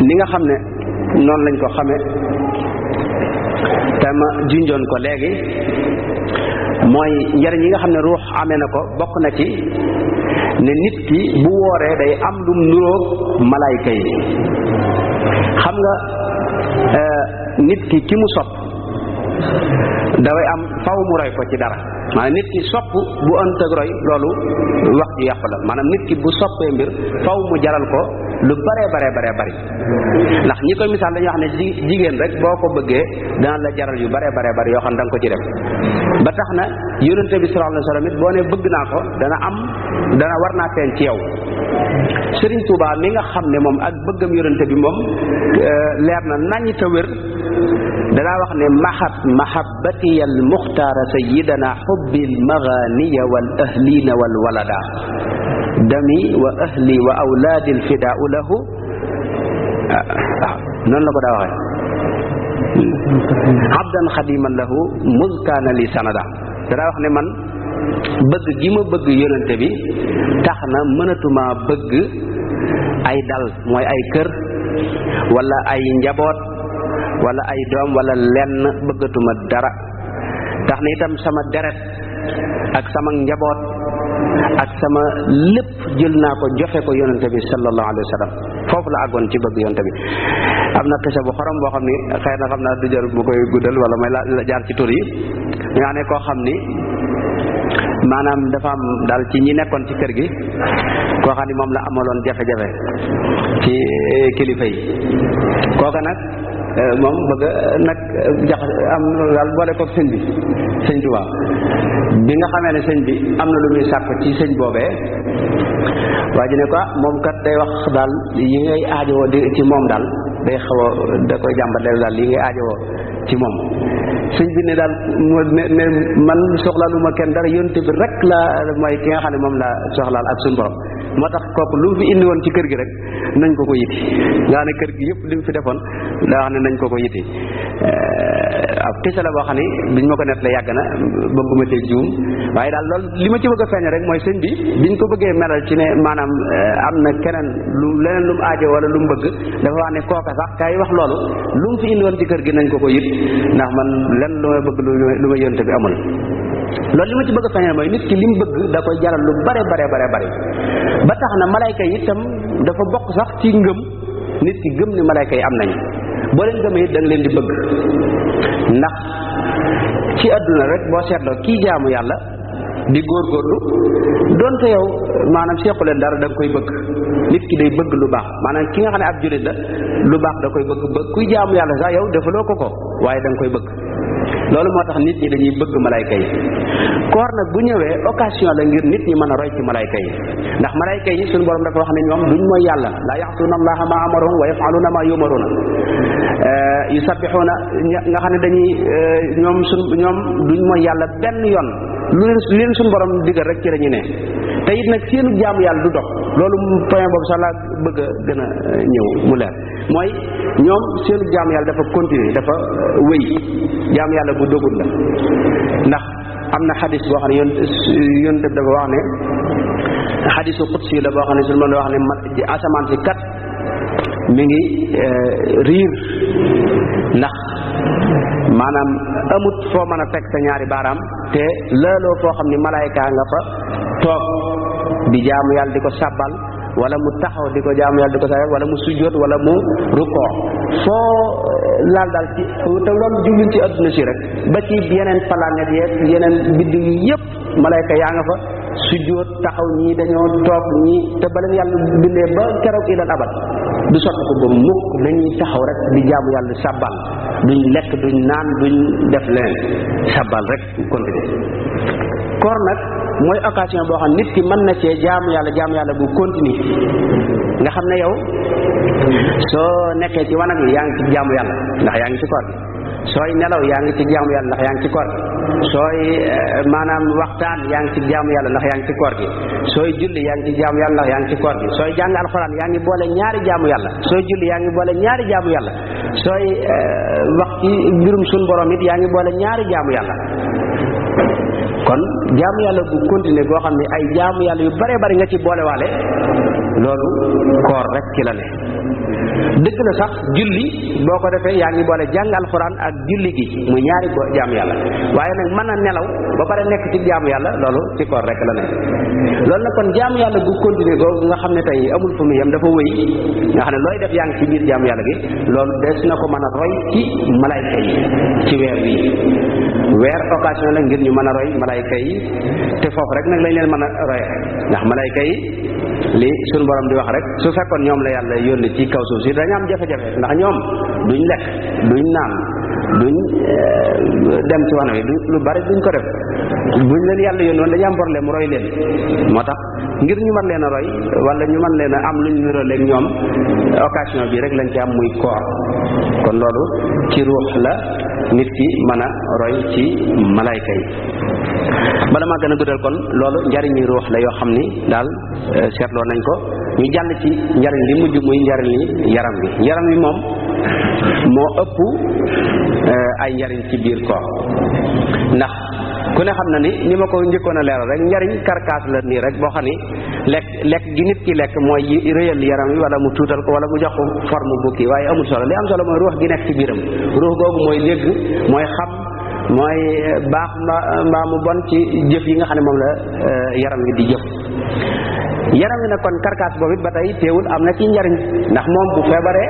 Speaker 1: li nga xam ne noonu lañ ko xame te ma junjoon ko léegi mooy njariñ yi nga xam ne ruux amee na ko bokk na ci ne nit ki bu wooree day am lum nuroog malaayka yi. xam nga nit ki mu sopp dafay am faw mu roy ko ci dara maanaam nit ki sopp bu ënt ak roy loolu wax ju yàqu la maanaam nit ki bu soppee mbir faw mu jaral ko lu bare bari ndax ñi koy misaal dañuy wax ne jigéen rek boo ko bëggee dana la jaral yu bare bari yoo xam ne da nga ko ci def ba tax na yonente bi sallallahu alayhi wasallam it boo ne bëgg naa ko dana war naa feeñ ci yow. Sëriñ Tuubaa mi nga xam ne moom ak bëggam yonente bi moom leer na naññ te wér danaa wax ne mahabbatiya al muxtaara sayyidana xubbil maganiya wal ahlina wal walada dami wa ahli wa awlaadi al fidaau lahu noonu la ko daa waxee abdan xadiman lahu muzkaana li sanada danaa wax ne man bëgg gi ma bëgg yonente bi tax na mënatuma bëgg ay dal mooy ay kër wala ay njaboot wala ay doom wala lenn bëggatuma dara tax na itam sama deret ak sama njaboot ak sama lépp jël naa ko joxe ko yonente bi sallallahu alayhi wa sallam foofu la àggoon ci bëgg yonente bi. am na xisa bu xorom boo xam ni xëy na xam naa du jarul mu koy guddal wala may la jaar ci tur yi nga ne koo xam ni maanaam dafa am daal ci ñi nekkoon ci kër gi koo xam ni moom la amaloon jafe-jafe ci kilifa yi kooka nag moom bëgg nag jax am daal boole koog sëñ bi sëñ Tuubaa bi nga xamee ne sëñ bi am na lu muy sàkk ci sëñ boobee waa ji ne ko moom kat day wax daal yi ngay aajowoo di ci moom daal day xaw a da koy jàmbat daal yi ngay aajowoo ci moom sëñ bi ne daal ne man soxlaaluma kenn dara yonte bi rek la mooy ki nga xam ne moom la soxlaal ak suñu borom moo tax kooku lu mu fi indi woon ci kër gi rek nañ ko yiti nga xam ne kër gi yëpp li mu fi defoon daa wax ne nañ ko yiti ab kese la boo xam ne biñ ma ko net la yàgg na bëgguma cee juum waaye daal loolu li ma ci bëgg a feeñ rek mooy sëñ bi biñ ko bëggee melal ci ne maanaam am na keneen leneen lu mu aajo wala lu mu bëgg dafa wax ne kooka sax kay wax loolu lu mu fi indi woon ci kër gi nañ ko yit ndax man lenn lu may bëgg lu ma yonte bi amul. loolu li ma ci bëgg a feeñal mooy nit ki li mu bëgg da koy jaral lu bare ba tax na malayka yi itam dafa bokk sax ci ngëm nit ki gëm ni malayka yi am nañ boo leen gëmee it da nga leen di bëgg ndax ci àdduna rek boo seetloo kii jaamu yàlla di góorgóorlu donte yow maanaam sequ leen dara da nga koy bëgg nit ki day bëgg lu baax maanaam ki nga xam ne ab jullit la lu baax da koy bëgg kuy jaamu yàlla sax yow defaloo ko waaye da nga koy bëgg loolu moo tax nit ñi dañuy bëgg malayka yi koor nag bu ñëwee occasion la ngir nit ñi mën a roy ci malayka yi ndax malayka yi suñu borom dafa wax ne ñoom duñ mooy yàlla laa yaxsuuna allaha ma amarahum wa yafaluuna ma yumaruna yusabbixuuna nga xam ne dañuy ñoom duñ mooy yàlla benn yoon lu leen suñu borom digal rek ci lañu ne te it nag seenu jaamu yàlla du dox loolu point boobu sax laa bëgg a gën a ñëw mu leer mooy ñoom seenu jaamu yàlla dafa continuer dafa wéy jaamu yàlla bu dogul la ndax am na xadis boo xam ne yoon def dafa wax ne xadisu qudsi la boo xam ne suñu mën a wax ne asamaan si kat mi ngi riir ndax maanaam amut foo mën a teg sa ñaari baaraam te laaloo foo xam ni malaayka nga fa toog di jaamu yàlla di ko sàbbal wala mu taxaw di ko jaamu yàlla di ko sàbbal wala mu sujjóot wala mu rukkoo foo laal daal ci te loolu jubluñ ci adduna si rek ba ci yeneen planètes yeeg yeneen biddiw yi yëpp malayka yaa nga fa sujjóot taxaw ñii dañoo toog ñii te ba leen yàlla bindee ba keroog ilal abad du sotti ko ba mukk dañuy taxaw rek di jaamu yàlla sàbbal duñ lekk duñ naan duñ def leneen sàbbal rek continuer koor nag mooy occasion boo xam nit ki mën na cee jaamu yàlla bu continue nga xam ne yow soo nekkee ci wanag yi yaa ngi ci jaamu yàlla ndax yaa ngi ci koor bi sooy nelaw yaa ngi ci jaamu yàlla ndax yaa ngi ci koor gi sooy maanaam waxtaan yaa ngi ci jaamu yàlla ndax yaa ngi ci koor gi sooy julli yaa ngi ci jaamu yàlla ndax yaa ngi ci koor gi sooy jàng alxuraan yaa ngi boole ñaari jaamu yàlla sooy julli yaa ngi boole ñaari jaamu yàlla sooy wax ci mbirum sun borom it yaa ngi boole ñaari jaamu yàlla kon jaamu yàlla bu continuer goo xam ne ay jaamu yàlla yu bare bari nga ci boolewaale loolu koor rek ci la ne dëgg la sax julli boo ko defee yaa ngi boole jàng alxuraan ak julli gi muy ñaari jaamu yàlla waaye nag mën a nelaw ba pare nekk ci jaamu yàlla loolu ci koor rek la ne loolu nag kon jaamu yàlla bu continuer googu nga xam ne tey amul fu mu yem dafa wëy nga xam ne looy def yaa ngi ci biir jaamu yàlla gi loolu des na ko mën a roy ci malayka yi ci weer wi weer occasion la ngir ñu mën a roy malayka yi te foofu rek nag lañ leen mën a roye ndax malayka yi li suñu borom di wax rek su fekkoon ñoom la yàlla yónni ci kaw suuf si dañu am jafe-jafe ndax ñoom duñ lekk duñ naan duñ dem ci wana wi lu bari duñ ko def buñ leen yàlla yónni woon dañu am problème mu roy leen moo tax ngir ñu mën leen a roy wala ñu mën leen a am luñ niroleeg ñoom occasion bi rek lañ ci am muy koor kon loolu ci ruux la nit ki mën a roy ci malayka yi bala maa gën a guddal kon loolu njariñi ruux la yoo xam ni daal seetloo nañ ko ñu jàll ci njariñ li mujj muy njariñ li yaram wi moom moo ëpp ay njariñ ci biir koor ndax ku ne xam na ni ma ko njëkkoon a leeral rek njariñ karkaas la nii rek boo xam ni lekk gi nit ki lekk mooy rëyal yaram wi wala mu tuutal ko wala mu jox ko forme bukki waaye amul solo li am solo mooy ruux gi nekk ci biiram ruux googu mooy dégg mooy xam mooy baax mbaa mu bon ci jëf yi nga xam ne moom la yaram wi di jëf yaram wi nag kon karkaas boobu it ba tey teewul am na ci njariñ ndax moom bu feebaree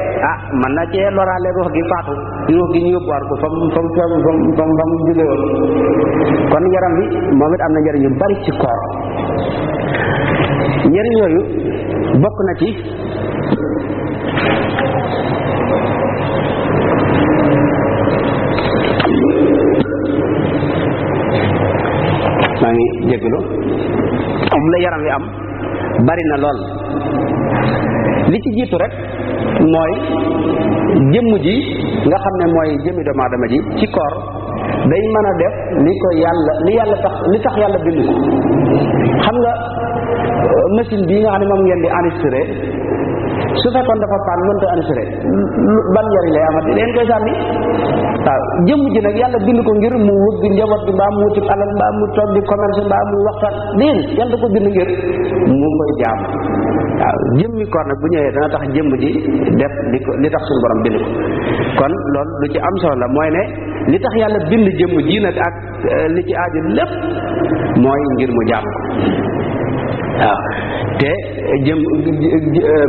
Speaker 1: mën na cee loraale ruux gi faatu ruux gi ñu yóbbuwaat ko fa mu jóge woon kon yaram wi moom it am na njariñ yu bari ci koor njariñ yooyu bokk na ci maa ngi jégalu am la yaram wi am bari na lool li ci jiitu rek mooy jëmm ji nga xam ne mooy jëmmi doomu aadama ji ci koor day mën a def li tax yàlla bind ko xam nga machine bii nga xam ne moom ngeen di enregistré su fekkoon dafa paan mënta enregistré ban njariñ lay amati leen koy sànni waaw jëmm ji nag yàlla bind ko ngir mu wëgg njaboot bi mbaa mu wuti alal mbaa mu toog di commerce mbaa mu waxtaan déen yàlla da ko bind ngir mu koy jaam waaw jëmmi koor nag bu ñëwee dana tax jëmm ji def li tax suñu borom bind ko kon loolu lu ci am solo la mooy ne li tax yàlla bind jëmm ji nag ak li ci aaju lépp mooy ngir mu jaam ko waaw te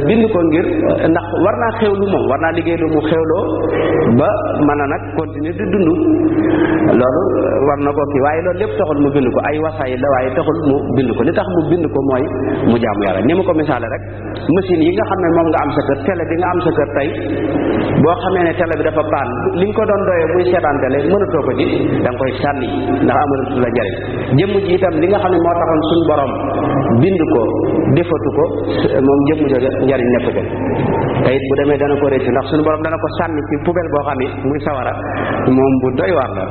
Speaker 1: bind ko ngir ndax war naa xewlu moom war naa liggéey lu mu xewloo ba mën a nag continuer di dund loolu war na ko kii waaye loolu lépp taxul mu bind ko ay wasaay la waaye taxul mu bind ko li tax mu bind ko mooy mu jaamu yàlla ni ma ko misaale rek machine yi nga xam ne moom nga am sa kër télé bi nga am sa kër tey boo xamee ne télé bi dafa paan li nga ko doon doyee muy seetaan télé mënatoo ko ci da nga koy sànni ndax amalatu la njariñ jëmm ji itam li nga xam ne moo taxoon suñu borom bind ko defatu ko moom jëmm jooju njariñ nekk ko te it bu demee dana ko réccu ndax suñu borom dana ko sànni ci poubelle boo xam ne muy sawara moom bu doy waar la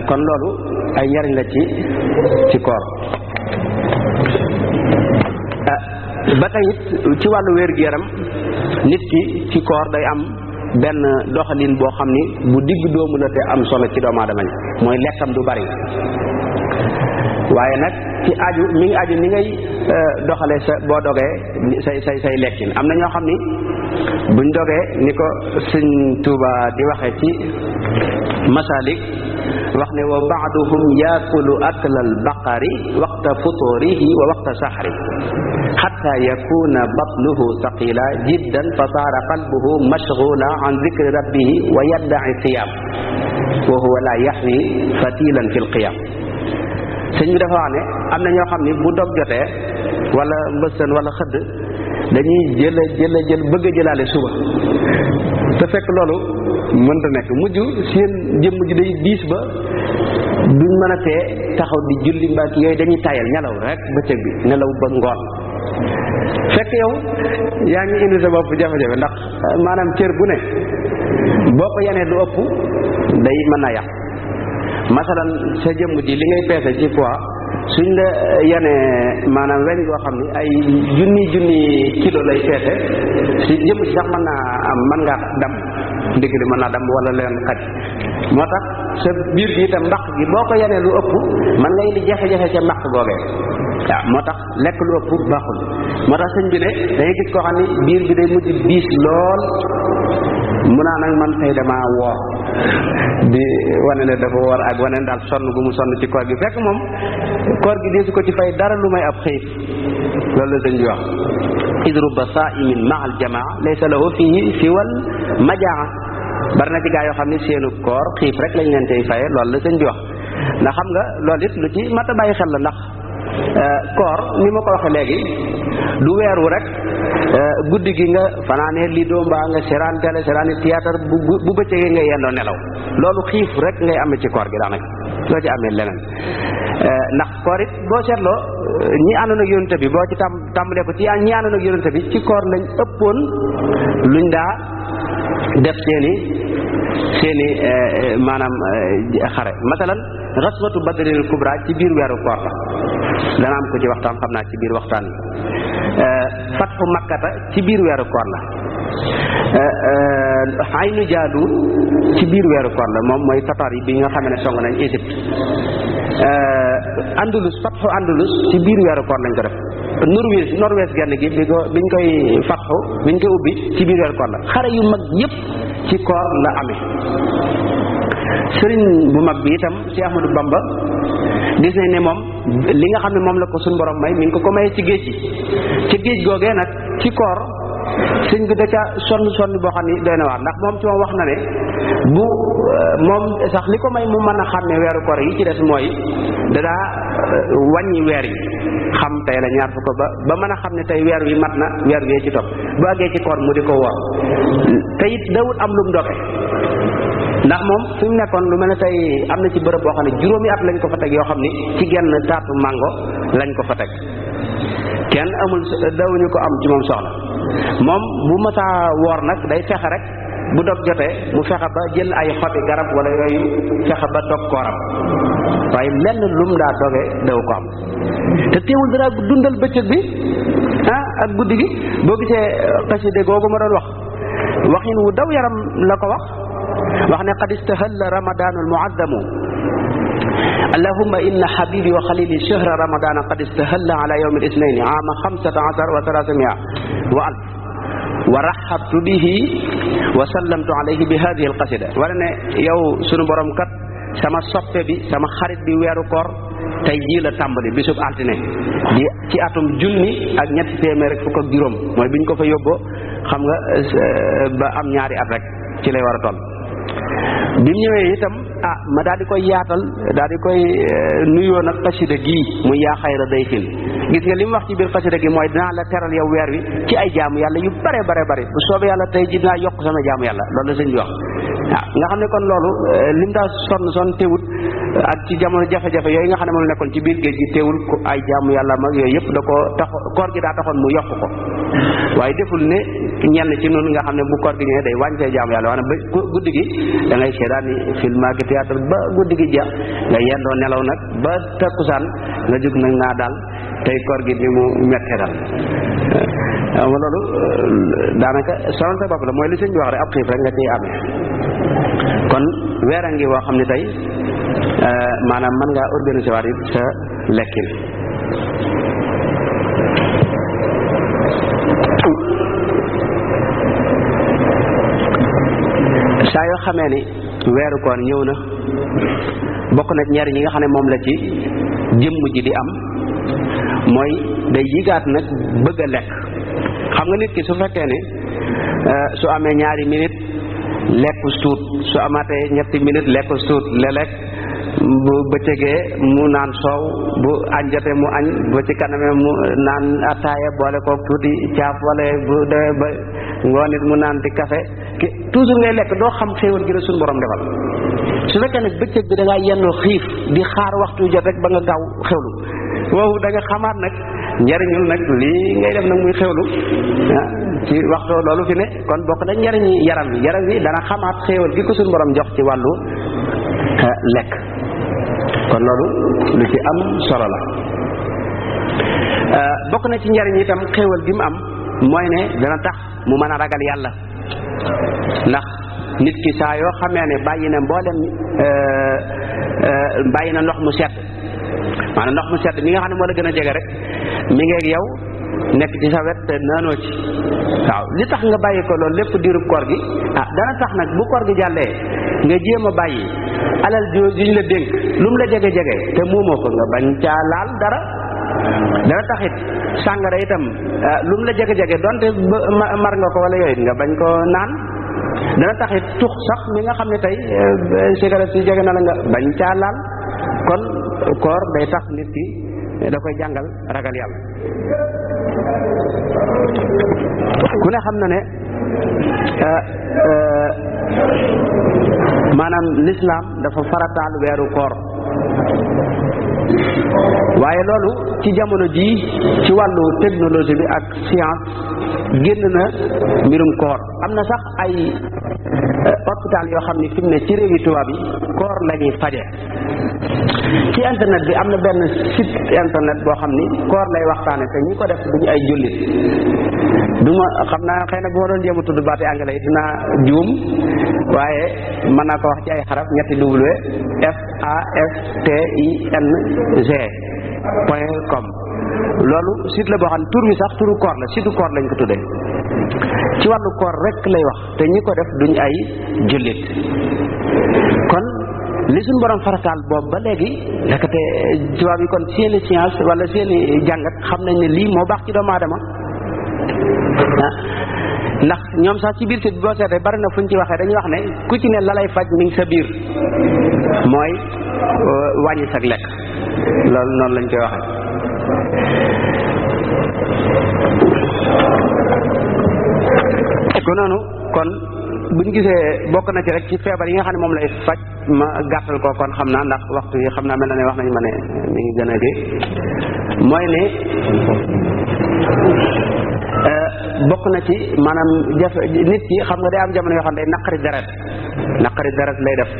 Speaker 1: kon loolu ay njariñ la ci koor ba tey it ci wàllu wér-gu-yaram nit ki ci koor day am benn doxalin boo xam ni bu digg doomu la te am solo ci doomu aadama mooy lekkam du bari waaye nag ci aju mi ngi aju ni ngay doxale sa boo dogee say lekkin am na ñoo xam ni buñ dogee ni ko Sëñ Tuuba di waxee ci Masalik wax ne wa ba'duhum yaakulu aklal baqari waqta futurihi wa waqta sahri hatta yakuna batnuhu saqila jiddan fa saara qalbuhu mashghula an dhikri rabbihi wa yadda'i siyam wa huwa la yahwi fatilan fil qiyam sëñ bi dafa wax ne am na ñoo xam ni bu dog jotee wala mbësën wala xëdd dañuy jël bëgg a jëlaale suba te fekk loolu mënta nekk mujj seen jëmm ji day diis ba duñ mën a tee taxaw di julli mbaa ki yooyu dañuy tayal nelaw rek bëccëg bi nelaw ba ngoon fekk yow yaa ngi indi sa bopp jafe-jafe ndax maanaam cër bu ne boo ko yenee lu ëpp day mën naa yàq masalan sa jëmm ji li ngay peese ci poids suñ la yenee maanaam weñ goo xam ni ay junni kilo lay peese si jëmm ji sax mën naa am mën ngaa dam ndigg li mën naa dam wala leen xaj moo tax sa biir gi itam mbaq gi boo ko yenee lu ëpp mën nga indi jafe-jafe ca mbaq googee waaw moo tax lekk lu ëpp baaxul moo tax sëñ bi ne dangay gis koo xam ni biir bi day mujj diis lool mu naa nag man tey dama woor di wane ne dafa woor ak wane ne daal sonn gu mu sonn ci koor gi fekk moom koor gi deesu ko ci fay dara lu may ab xiif loolu la sëñ bi wax idruba saimin ma al jamaa laysa lahu fihi siwal majaa bari na ci gaa yoo xam ne seenu koor xiif rek lañ leen tey faye loolu la sëñ bi wax ndax xam nga loolu it lu ci mat a bàyyi xel la ndax koor ni ma ko waxee léegi du weeru rek guddi gi nga fanaanee lido mbaa nga seraan télé seraani théâtre bu bëccëgee nga yendoo nelaw loolu xiif rek ngay amee ci koor gi daanaka loo ci amee leneen ndax koor it boo seetloo ñi àndoon ak yonent bi boo ci tàmbalee ko ci ñi àndoon ak yonent bi ci koor lañ ëppoon luñ daa def seeni maanaam xare masalan raswatu badrinil kubra ci biir weeru koor la dana am ko ci waxtaan xam naa ci biir waxtaan yi fatxu makkata ci biir weeru koor la aynu jaaluut ci biir weeru koor la moom mooy tatar yi bi nga xam ne song nañ Égypte andalus fatxu andalus ci biir weeru koor lañ ko def Norvège genn gi biñ koy fatxu biñ koy ubbi ci biir weeru koor la xare yu mag yépp ci koor la amee sëriñ bu mag bi itam ci Ahmadou Bamba gis nañ ne moom li nga xam ne moom la ko suñ borom may mi ngi ko mayee ci géej gi ci géej googee nag ci koor sëñ bi da ca sonn boo xam ni doy na waar ndax moom ci moom wax na ne bu moom sax li ko may mu mën a xàmmee weeru koor yi ci des mooy dadaa wàññi weer yi xam tey la ñaar fukk ba mën a xam ne tey weer wi mat na weer wi ci topp bu àggee ci koor mu di ko woor te it dawut am lu mu doge ndax moom fi mu nekkoon lu mel ne tey am na ci bërëb boo xam ne juróomi at lañ ko fa teg yoo xam ni ci genn taatu mango lañ ko fa teg kenn amul dawuñu ko am ci moom soxla moom bu masaa woor nag day fexe rek bu dog jotee mu fexe ba jël ay xobi garab wala yooyu fexe ba dog kooram waaye lenn lum daa doge daw ko am te teewul dara dundal bëccëg bi ak guddi gi boo gisee xaside googu ma doon wax waxin wu daw yaram la ko wax ne qad istahalla ramadanul muazzamu allahumma inna habibi wa khalili shahra ramadana qad istahalla ala yawmi al-ithnayn ama 15 wa 300 wa alf wa rahabtu bihi wa sallamtu alayhi bi hadhihi al-qasida wala ne yow sunu borom kat sama soppe bi sama xarit bi weeru koor tey jii la tàmbali bisub altine di ci atum junni ak ñetti téeméer rek fukk ak juróom mooy biñ ko fa yóbboo xam nga ba am ñaari at rek ci lay war a toll bi mu ñëwee itam ma daal di koy yaatal daal di koy nuyoo nag xasida gii muy yaa xayra dayfin gis nga li mu wax ci biir xasida gi mooy dinaa la teral yow weer wi ci ay jaamu yàlla yu bare bu soobee yàlla tey ji dinaa yokk sama jaamu yàlla loolu la sëñ bi wax nga xam ne kon loolu lim daa sonn teewut ak ci jamono jafe-jafe yooyu nga xam ne moom nekkoon ci biir géej gi teewul ay jaamu yàlla mag yooyu yëpp da ko tax koor gi daa taxoon mu yokk ko waaye deful ne ñenn ci noonu nga xam ne bu koor gi ñëwee day wàññi jaamu yàlla wax ba guddi gi da ngay seetaani film ak théâtre ba guddi gi jeex nga yendoo nelaw nag ba takkusaan nga jóg nag naa daal tey koor gi ni mu mettee daal ma loolu daanaka sonal sa bopp la mooy li sëñ bi wax rek ab xiif rek nga ciy amee kon weer a ngi woo xam ne tey maanaam mën ngaa organiser waat it sa lekkin saa yoo xamee ni weeru koor ñëw na bokk na njariñ yi nga xam ne moom la ci jëmm ji di am mooy day yigaat nag bëgg a lekk xam nga nit ki su fekkee ne su amee ñaari minute lekku tuut su amaatee ñetti minute lekku tuut léeg-léeg bu bëccëgee mu naan soow bu añ jotee mu añ bu ci kanamee mu naan ataaya boole kook tuuti caaf wala bu demee ba ngoon it mu naan di café toujours ngay lekk doo xam xéewal gi la suñu borom defal su fekkee nag bëccëg bi da ngaa yennoo xiif di xaar waxtu jot rek ba nga gaaw xewlu woowu da nga xamaat nag njariñul nag lii ngay def nag muy xewlu ci waxtu loolu fi ne kon bokk na njariñi yaram wi dana xamaat xéewal gi ko suñu borom jox ci wàllu lekk kon loolu lu ci am solo la. bokk na ci njariñ itam xéewal gi mu am mooy ne dana tax mu mën a ragal yàlla ndax nit ki saa yoo xamee ne bàyyi na mboolem bàyyi na ndox mu sedd maanaam ndox mu sedd mi nga xam ne moo la gën a jege rek mi ngi ak yow nekk ci sa wet te naanoo ci waaw li tax nga bàyyi ko loolu lépp diirub koor gi dana tax nag bu koor gi jàllee nga jéem a bàyyi alal juñ la dénk lu mu la jege-jege te muumoo ko nga bañ caa laal dara. dana taxit sàngara itam lu mu la jege-jege donte mar nga ko wala yooyu nga bañ ko naan. dana taxit tux sax mi nga xam ne tey cigarette yi jege na la nga bañ caa laal kon koor day tax nit ki da koy jàngal ragal yàlla. ku ne xam na ne maanaam l'islam dafa farataal weeru koor waaye loolu ci jamono jii ci wàllu technologie bi ak science génn na mbirum koor am na sax ay hôpital yoo xam ne fi mu ne ci réewi tubaab yi koor la ñuy faje ci internet bi am na benn site internet boo xam ni koor lay waxtaane te ñi ko def duñu ay jullit duma xam naa xëy na bu ma doon jéem a tudd baati anglais yi dinaa juum waaye mën naa ko wax ci ay xaraf ñetti w fasting.com loolu site la boo xam ne tur bi sax turu koor la site koor lañ ko tuddee ci wàllu koor rek lay wax te ñi ko def duñ ay jullit kon li suñ borom farataal boobu ba léegi ndekete tubaab yi kon seeni science wala seeni jàngat xam nañ ne lii moo baax ci doomu aadama ndax ñoom sax ci biir site bi boo seetee bari na fuñ ci waxee dañuy wax ne ku ci ne la lay faj mi ngi sa biir mooy wàññi sag lekk loolu noonu lañ koy waxee. ko noonu kon buñ gisee bokk na ci rek ci feebar yi nga xam ne moom lay faj ma gàttal ko kon xam naa ndax waxtu yi xam naa mel na ne wax nañ ma ne mi ngi gën a gi mooy ne bokk na ci maanaam jafe nit ki xam nga day am jamono yoo xam ne day naqari deret lay def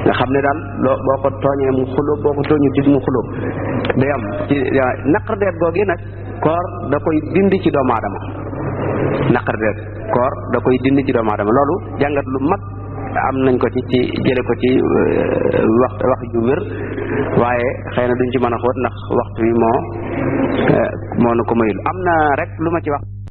Speaker 1: nga xam ne daal boo ko tooñee mu xulóob boo ko tooñu tit mu xulóob day am ci naqari deret googu nag koor da koy dindi ci doomu aadama naqari deret koor da koy dindi ci doomu aadama loolu jàngat lu mag am nañ ko ci jële ko ci wax ju wér waaye xëy na duñ ci mën a xóot ndax waxtu wi moo nu ko mayul am na rek lu ma ci wax